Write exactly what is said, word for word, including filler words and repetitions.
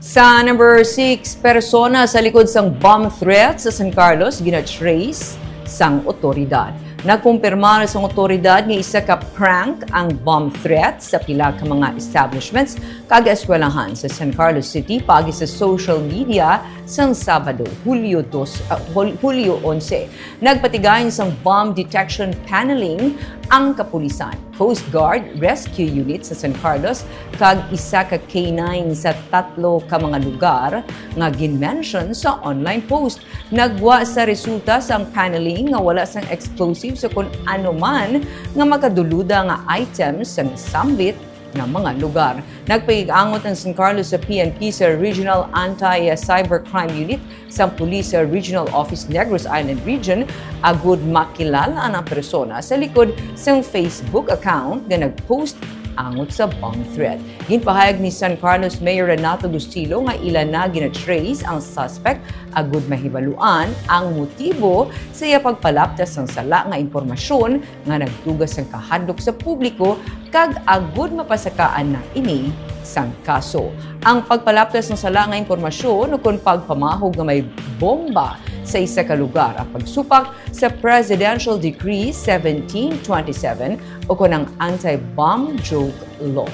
Sa number six, persona sa likod sang bomb threat sa San Carlos gina-trace sang otoridad. Nakumpirmar sang otoridad nga isa ka prank ang bomb threat sa pila ka mga establishments kag eskwelahan sa San Carlos City paagi sa social media sang Sabado, Hulyo dos, ah, Hul-, Hulyo onse. Nagpatigayon sang bomb detection paneling ang kapulisan, Coast Guard, Rescue Unit sa San Carlos, kag isa ka K nine sa tatlo ka mga lugar nga gin-mention sa online post. Nagwa sa resulta sang paneling nga wala sang explosives o kon ano man nga makaduluda nga items sang sambit nga mga lugar. Nagpaigangot ang San Carlos sa P N P sa Regional Anti-Cybercrime Unit sang Police sa Regional Office Negros Island Region agud makilal-an ang persona sa likod sang Facebook account nga nag-post angot sa bomb threat. Ginpahayag ni San Carlos Mayor Renato Bustillo nga ila na gina-trace ang suspect agud mahibaluan ang motibo sa iya pagpalapta sang sala nga impormasyon nga nagduga sang kahadlok sa publiko kag agud mapasakaan na ini sang kaso. Ang pagpalapta sang sala nga impormasyon ukon pagpamahog nga may bomba sa isa ka lugar ang pagsupak sa Presidential Decree seventeen twenty-seven ukon ang Anti-Bomb Joke Law.